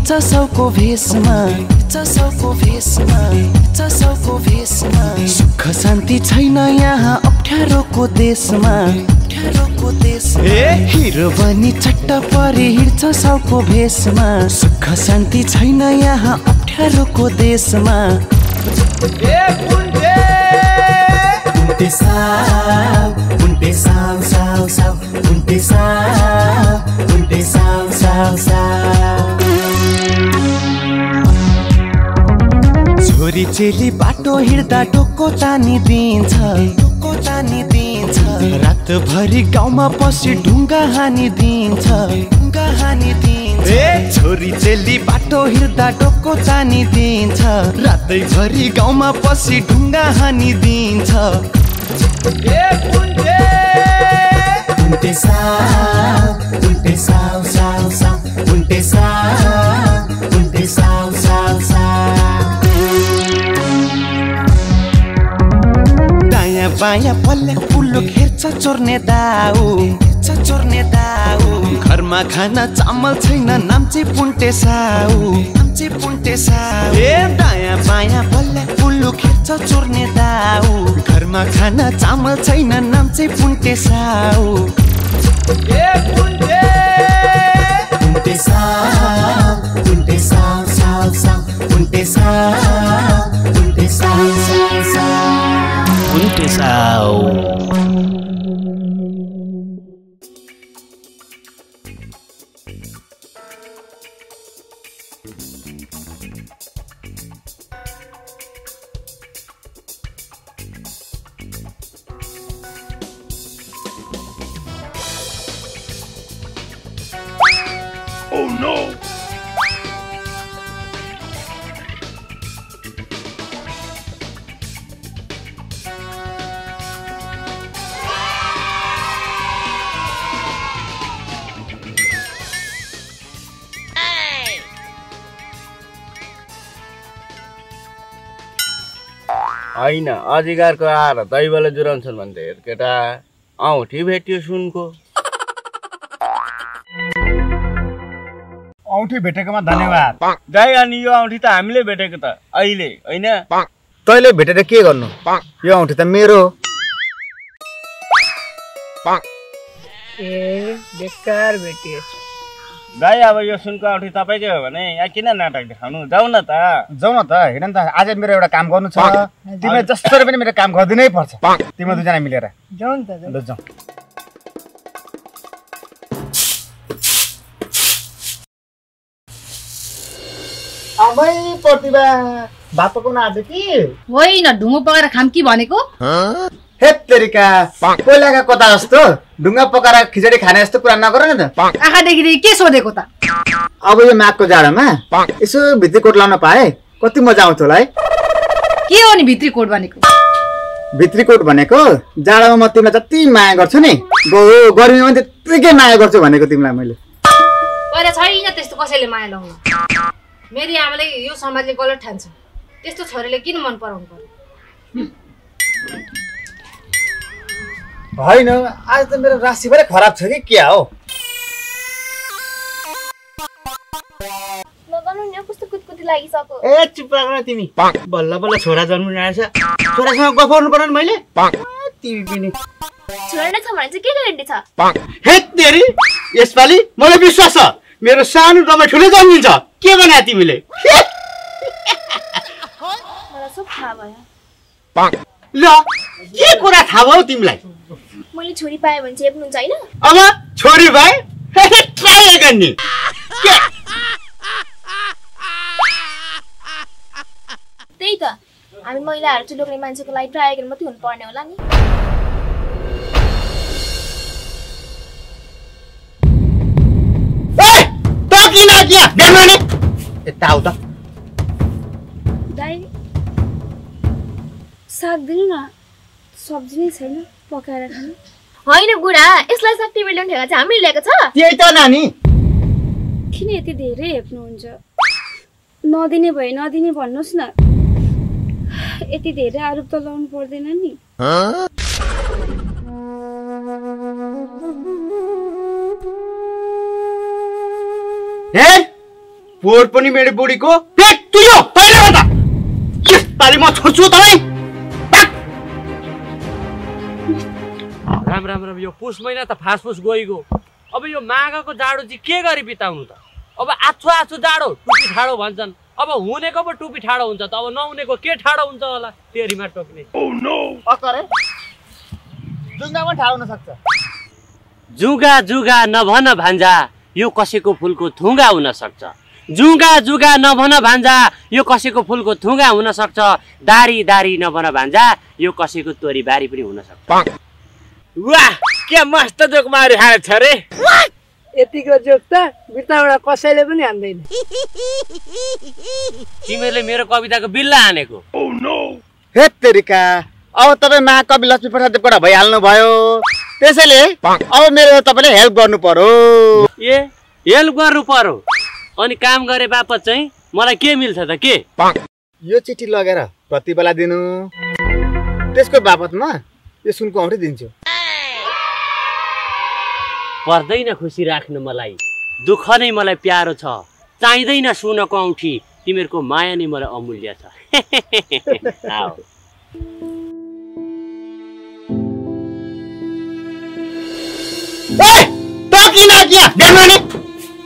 चसाउको भेषमा सुख शान्ति छैन यहाँ अप्ठ्यारोको देशमा हिरो बनी चट्ट परे हिँड्छ साउको भेषमा सुख शान्ति छैन यहाँ अप्ठ्यारोको देशमा छोरी चेली बाटो हिँड्दा टोको तानिदिन्छ रातभरि गाउँमा पसी ढुङ्गा हानिदिन्छ छोरी चेली बाटो हिँड्दा टोको तानिदिन्छ रातैभरि गाउँमा पसी ढुङ्गा हानिदिन्छ दायाँ बायाँ पल्ले पुल्लो खेर्छ चोर्ने दाउ घरमा खाना चामल छैन नाम्चे पुन्टे साउ दायाँ बायाँ पल्ले पुल्लो खेर्छ चोर्ने दाउ घरमा खाना चामल छैन नाम्चे पुन्टे साउ Oh no! होइन अधिकारको आएर दैवले जुराउँछन् भन्थे केटा औँठी भेटियो सुनको औँठी भेटेकोमा धन्यवाद जाई अनि यो औँठी त हामीले भेटेको त अहिले होइन तैँले भेटेर के गर्नु यो औँठी त मेरो बेकार भेटियो दाइ अब यो सुनको औँठी तपाईँकै हो भने यहाँ किन नाटक देखाउनु जाऊ न त हिँड न त आज मेरो एउटा काम गर्नु छ तिमीले जसरी पनि मेरो काम गरिदिनै पर्छ तिमी दुईजना मिलेर जाऊ नि त ल जाऊ आमै प्रतिभा भात पकाउन आएको कि होइन ढुङ्गो पकाएर खाम कि भनेको हेत तेरिका कोइलाका कता जस्तो ढुङ्गा पकाएर खिचडी खाने जस्तो कुरा नगर न त आँखादेखि के सोधेको त अब यो माघको जाडोमा यसो भित्री कोट लाउन पाए कति मजा आउँथ्यो होला है के हो नि भित्री कोट भनेको भित्री कोट भनेको जाडोमा म तिमीलाई जति माया गर्छु नि गर्मीमा त्यत्तिकै माया गर्छु भनेको तिमीलाई मैले पहिला छैन त्यस्तो कसैले माया लाउनु मेरी आमाले यो समाजले गलत ठान्छ त्यस्तो छोरीले किन मन पराउनु पर्यो होइन आज त मेरो राशि पनि खराब छ कि क्या हो कस्तो कुतकुती लागिसक्यो ए चुप राख्न तिमी बल्ल बल्ल छोरा जन्मिनु आएछ छोरासँग गफ गर्नु पर्यो नि मैले तिमी पनि छोरा नै छ भने चाहिँ के ग्यारेन्टी छ हेत तेरी यसपालि मलाई विश्वास छ मेरो सानो दबाई ठुलो जन्मिन्छ के भने तिमीले मलाई सब थाहा भयो ल के कुरा थाहा भयो तिमीलाई मैले छोरी पाएँ भने चाहिँ हेप्नुहुन्छ हैन अब छोरी भाइ ट्राई गर्ने के त्यही त हामी महिलाहरू चाहिँ लोग्ने मान्छेको लागि ट्राई गर्न मात्रै हुनु पर्ने होला नि दाइ साग दिनु न सब्जी नै छैन पकाएर खानु होइन बुढा यसलाई 60 मिलियन ठेगा चाहिँ हामीले ल्याएको छ त्यही त नानी किन यति धेरै हेप्नुहुन्छ नदिने भए नदिने भन्नुहोस् न यति धेरै आरोप त लाउनु पर्दैन नि पोहोर पनि मेरो बुढीको पेट तुयो तैले गर्दा यसपालि म छोड्छु तँलाई राम राम राम यो पुस महिना त फासफुस गइगयो अब यो माघको जाडो चाहिँ के गरी बिताउनु त अब आछो आछो जाडो टुपी ठाडो भन्छन् अब हुनेको पो टुपी ठाडो हुन्छ त अब नहुनेको के ठाडो हुन्छ होला तेरीमा टोक्ने अकरे जुङ्गा पनि ठाडो हुन सक्छ जुगा जुगा नभन भान्जा यो कसैको फुलको थुङ्गा हुन सक्छ जुगा जुगा नभन भान्जा यो कसैको फुलको थुङ्गा हुन सक्छ दारी दारी नभन भान्जा यो कसैको तोरी बारी पनि हुन सक्छ वाह के मस्त जोक मारि हालेछ रे यतिको जोक त बिर्ताबाट कसैले पनि हान्दैन तिमीले मेरो कविताको बिल्ला हानेको हे तेरिका अब तपाईँ महाकवि लक्ष्मी प्रसाद देवकोटा भइहाल्नु भयो त्यसैले अब मेरो तपाईँले हेल्प गर्नु पर्यो ए हेल्प गर्नु पर्यो अनि काम गरे बापत चाहिँ मलाई के मिल्छ त के यो चिठी लगेर प्रति बेला दिनु त्यसको बापतमा यो सुनको औँठी दिन्छु पर्दैन खुसी राख्नु मलाई दुःख नै मलाई प्यारो छ चाहिँदैन सुनको औँठी तिमीहरूको माया नै मलाई अमूल्य छ आओ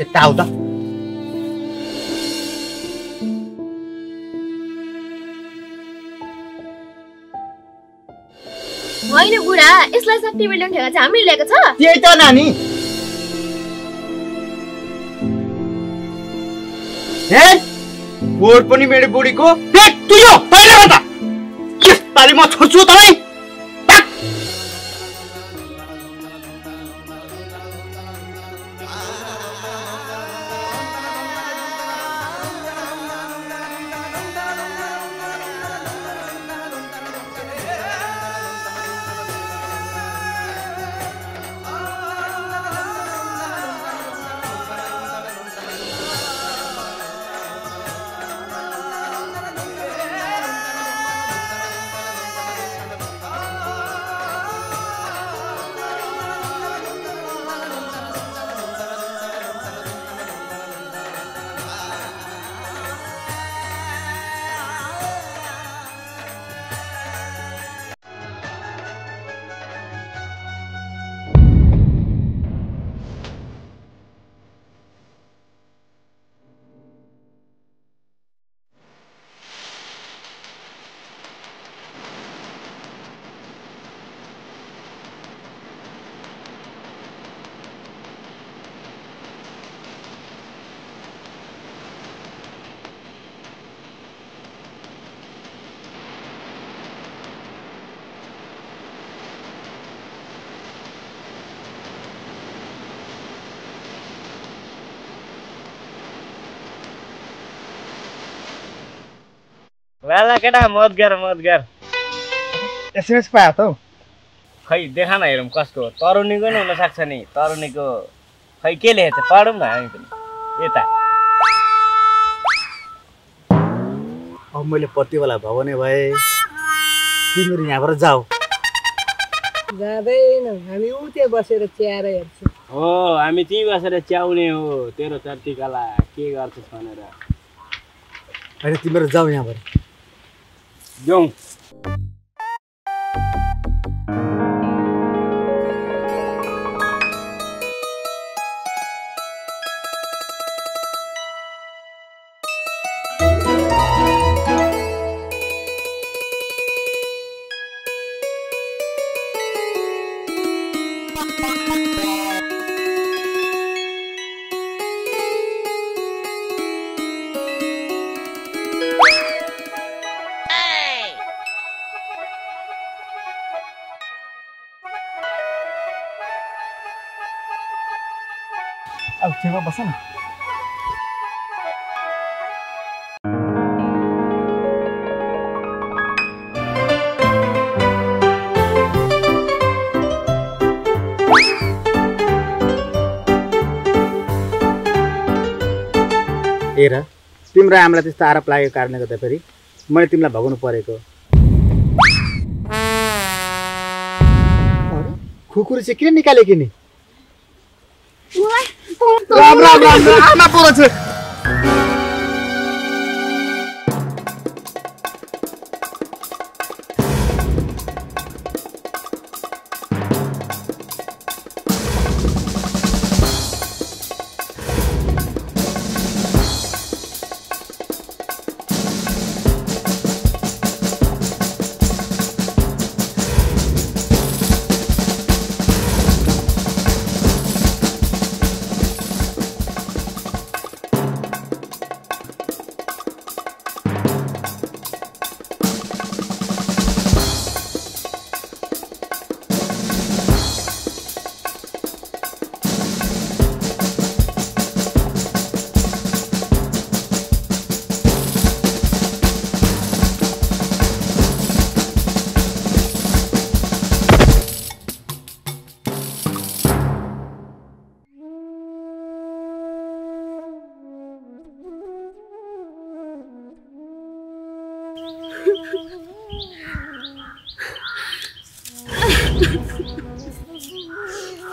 यता आऊ त होइन बुढा यसलाई 60 मिलियन ठेगा चाहिँ हामीले ल्याएको छ त्यही त नानी हे पोहोर पनि मेरो बुढीको पेट तुयो तैले गर्दा यसपालि म छोड्छु तँलाई वाला केटा मत गर एसएमएस पायो त खै देखा न हेरौँ कसको तरुणीको नि हुनसक्छ नि तरुणीको खै के लेखेको छ पढौँ न हामी पनि यता अब मैले पत्तीवाला भवने भए तिमीहरू यहाँबाट जाऊ जाँदैन हामी उतै बसेर च्याएर हेर्छौँ हो हामी त्यहीँ बसेर च्याउने हो तेरो चर्तीकाला के गर्छस् भनेर होइन तिमीहरू जाऊ यहाँबाट जाउँ अब छेउमा बस न हेर तिम्रो आमालाई त्यस्तो आरोप लागेको कारणले गर्दाखेरि मैले तिमीलाई भगाउनु परेको खुकुरी चाहिँ किन निकाल्यो कि नि राम राम राम आमा पो रहेछ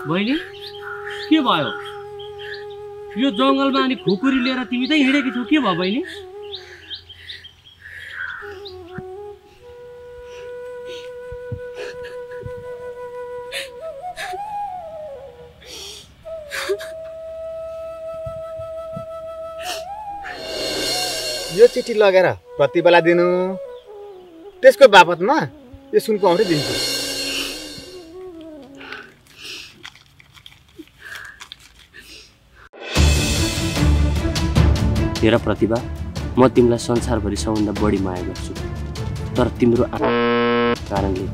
बहिनी के भयो यो जङ्गलमा अनि खुकुरी लिएर तिमी त हिँडेकी छौ के भयो बहिनी यो चिठी लगेर प्रतिबला दिनु त्यसको बापतमा यो सुनको औँठी दिन्छु हेर प्रतिभा म तिमीलाई संसारभरि सबभन्दा बढी माया गर्छु तर तिम्रो कारणले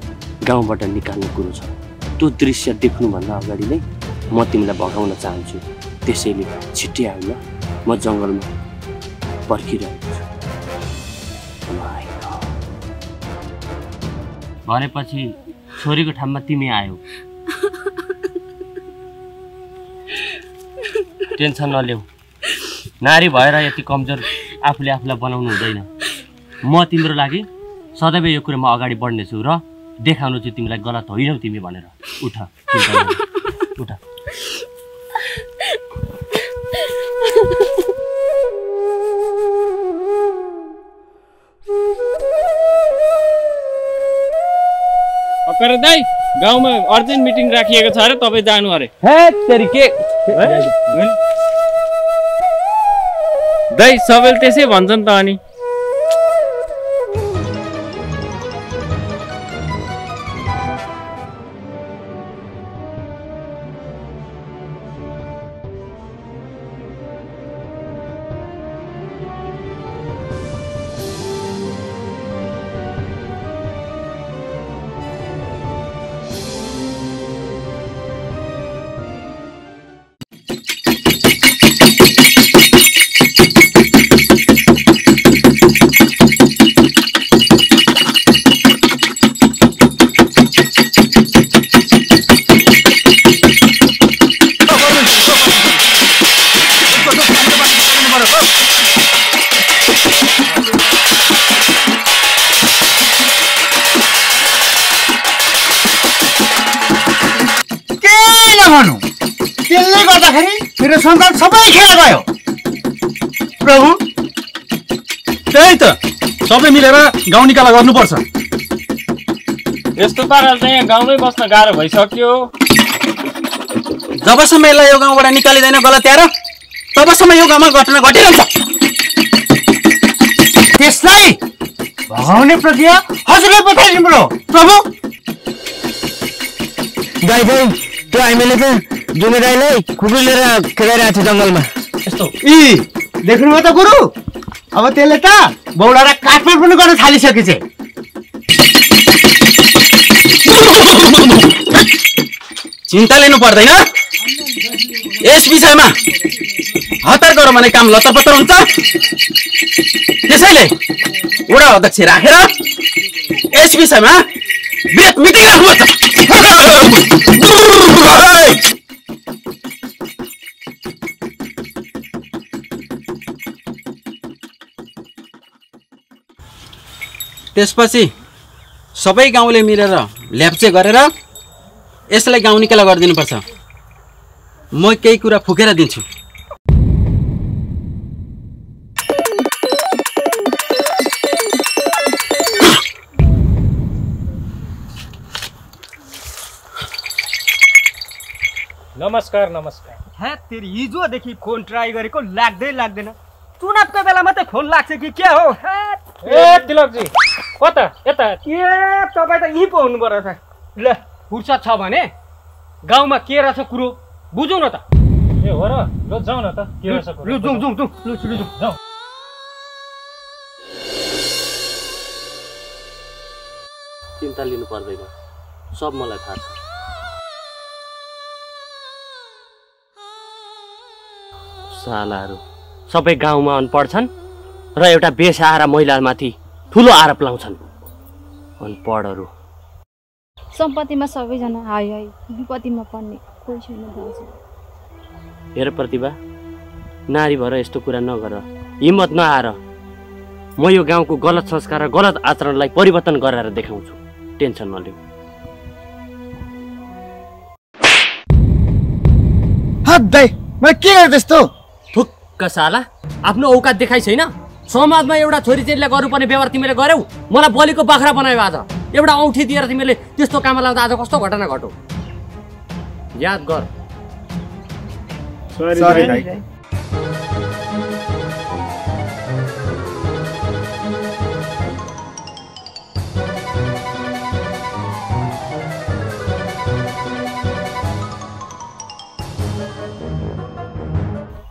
गाउँबाट निकाल्ने कुरो छ त्यो दृश्य देख्नुभन्दा अगाडि नै म तिमीलाई भगाउन चाहन्छु त्यसैले छिट्टै आउन म जङ्गलमा पर्खिरहेको छु भनेपछि छोरीको ठाउँमा तिमी आयौ टेन्सन नलेऊ नारी भएर यति कमजोर आफूले आफूलाई बनाउनु हुँदैन म तिम्रो लागि सदैव यो कुरोमा अगाडि बढ्नेछु र देखाउनु चाहिँ तिमीलाई गलत होइनौ तिमी भनेर उठ उठ अरे दाइ गाउँमा अर्जेन्ट मिटिङ राखिएको छ अरे तपाईँ जानु अरे दाइ सबैले त्यसै भन्छन् त अनि त्यसले गर्दाखेरि मेरो सन्तान सबै खेर गयो प्रभु त्यही त सबै मिलेर गाउँ निकाला गर्नुपर्छ यस्तो पाराले त यहाँ गाउँमै बस्न गाह्रो भइसक्यो जबसम्म यसलाई यो गाउँबाट निकालिँदैन गलत्याएर तबसम्म यो गाउँमा घटना घटिरहन्छ त्यसलाई भगाउने प्रक्रिया हजुरले बताइदिनु पर्यो प्रभु दाइ त्यो हामीले त जुमे दाइलाई खुकुरी लिएर खेलाइरहेको थियो जङ्गलमा यस्तो देख्नुभयो त गुरु अब त्यसले त बौडाएर काटमाट पनि गर्न थालिसकेछ चिन्ता लिनु पर्दैन यस विषयमा हतार गरौँ भने काम लतरपतर हुन्छ त्यसैले वडा अध्यक्ष राखेर यस विषयमा विरोध मिटिङ राख्नुपर्छ त्यसपछि सबै गाउँले मिलेर ल्याप्चे गरेर यसलाई गाउँ निकाला गरिदिनुपर्छ म केही कुरा फुकेर दिन्छु नमस्कार नमस्कार हे तेरी हिजोदेखि फोन ट्राई गरेको लाग्दैन चुनावको बेला मात्रै फोन लाग्छ कि के हो ए तिलकजी कता यता ए तपाईँ त यहीँ पो हुनु पर्यो त ल फुर्सद छ भने गाउँमा के रहेछ कुरो बुझौँ न त ए हो र ल जाउँ न त के रहेछ कुरो ल जाउँ चिन्ता लिनु पर्दैन सब मलाई थाहा छ सालाहरू सबै गाउँमा अनपढ छन् र एउटा बेसहारा महिलामाथि ठुलो आरोप लाउँछन् अनपढहरू सम्पत्तिमा सबैजना हाई हाई विपत्तिमा पर्ने कोही छैन दाजु हेर प्रतिभा नारी भएर यस्तो कुरा नगर हिम्मत नआएर म यो गाउँको गलत संस्कार र गलत आचरणलाई परिवर्तन गराएर देखाउँछु। टेन्सन नलिऊ। हद्दै म के गरे त्यस्तो? थुक्क साला, आफ्नो औकात देखाइ छैन। समाजमा एउटा छोरीचेलीले गर्नुपर्ने व्यवहार तिमीले गर्यौ। मलाई बलिको बाख्रा बनायौ। आज एउटा औँठी दिएर तिमीले त्यस्तो काममा लाउँदा आज कस्तो घटना घट्यो याद गर। सरी दाइ।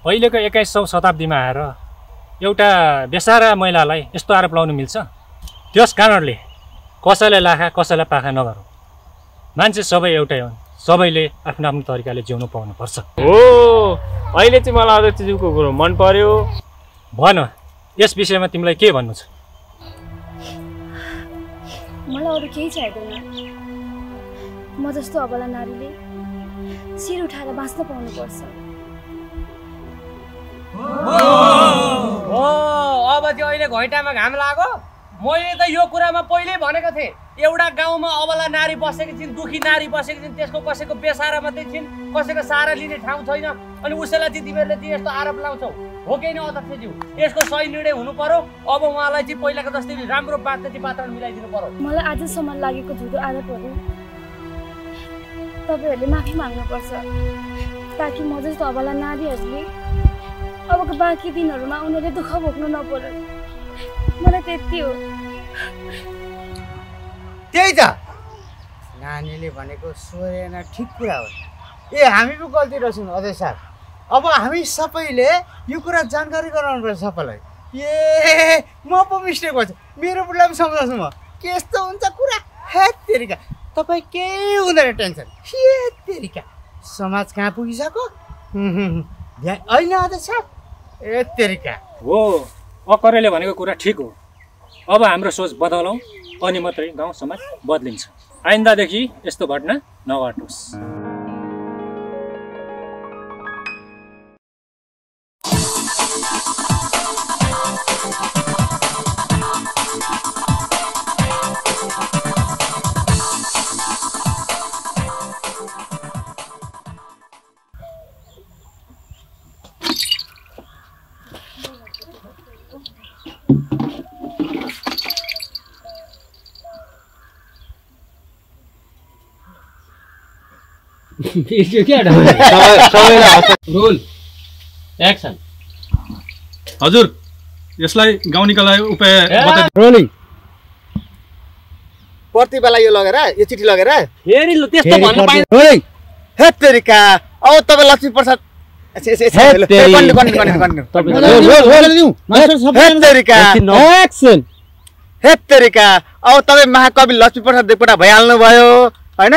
अहिलेको 21औं शताब्दीमा आएर एउटा बेसारा महिलालाई यस्तो आरोप लाउनु मिल्छ? त्यस कारणले कसैलाई लाखा कसैलाई पाखा नगरौँ। मान्छे सबै एउटै हुन्। सबैले आफ्नो आफ्नो तरिकाले जिउनु पाउनुपर्छ। हो, अहिले चाहिँ मलाई अध्यक्षज्यूको कुरो मन पर्यो। भन, यस विषयमा तिमीलाई के भन्नु छ? मलाई अरू केही चाहिँदैन। म जस्तो अबला नारीले शिर उठाएर बाँच्न पाउनुपर्छ। अब त्यो अहिले घैँटामा घाम लाग्यो। मैले त यो कुरामा पहिल्यै भनेको थिएँ। एउटा गाउँमा अबला नारी बसेकी छिन्, दुखी नारी बसेकी छिन्, त्यसको कसैको बेसारा मात्रै छिन्, कसैको सारा लिने ठाउँ छैन। अनि उसैलाई चाहिँ तिमीहरूले चाहिँ यस्तो आरोप लाउँछौ। हो कि होइन अध्यक्षज्यू? यसको सही निर्णय हुनु पर्यो। अब उहाँलाई चाहिँ पहिलाको जस्तै राम्रो बातचीत वातावरण मिलाइदिनु पर्यो। मलाई आजसम्म लागेको झुटो आरोपहरू तपाईँहरूले माफी माग्नुपर्छ, ताकि म जस्तो अबला नारीहरूले अबको बाँकी दिनहरूमा उनीहरूले दुःख भोग्नु नपरोस्। मलाई त्यति हो। त्यही त नानीले भनेको सोरेन, ठिक कुरा हो। हामी पो गल्ती रहेछौँ अध्यक्ष साहब। अब हामी सबैले यो कुरा जानकारी गराउनुपर्छ सबैलाई। म पो मिस्टेक गर्छु। मेरो बुढालाई पनि सम्झाउँछु म। के यस्तो हुन्छ कुरा? हे तेरिका, तपाईँ केही हुँदैन टेन्सन। हे तेरिका, समाज कहाँ पुगिसक्यो? होइन अध्यक्ष साहब? ए तेरिका हो, अकरेले भनेको कुरा ठिक हो। अब हाम्रो सोच बदलौँ, अनि मात्रै गाउँ समाज बदलिन्छ। आइन्दादेखि यस्तो घटना नघटोस्। Role action. हजुर, यसलाई गाउँ निकाल्ने उपाय रोलिङ। प्रतिभालाई यो लगेर, यो चिठी लगेर फेरि त्यस्तो भन्नु पाइन्छ? रोलिङ। हे तेरिका, अब तपाईँ लक्ष्मी प्रसाद हे तेरिका, अब तपाईँ महाकवि लक्ष्मी प्रसाद देवकोटा भइहाल्नु भयो होइन?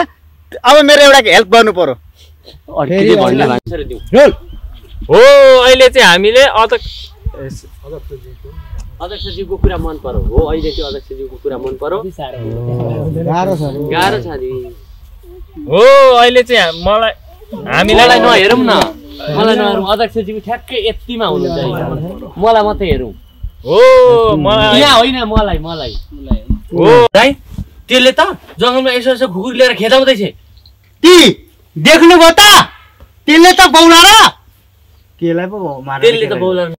अब मेरो एउटा हेल्प गर्नु पर्यो। हो, अहिले चाहिँ हामीले अध्यक्षज्यूको कुरा मन पर्यो। हो, अहिले त्यो अध्यक्षज्यूको कुरा मन पर्यो। गाह्रो छ नि। हो, अहिले चाहिँ हामीलाई नहेरौँ न, मलाई नहेरौँ। अध्यक्षज्यू ठ्याक्कै यतिमा हुनु चाहियो। मलाई मात्रै हेरौँ। हो, मलाई यहाँ होइन, मलाई हो। दाइ, त्यसले त जङ्गलमा यसो यसो घुकुर लिएर खेदाउँदैछ। ती देख्नुभयो त? त्यसले त बौला र त्यसले त बौला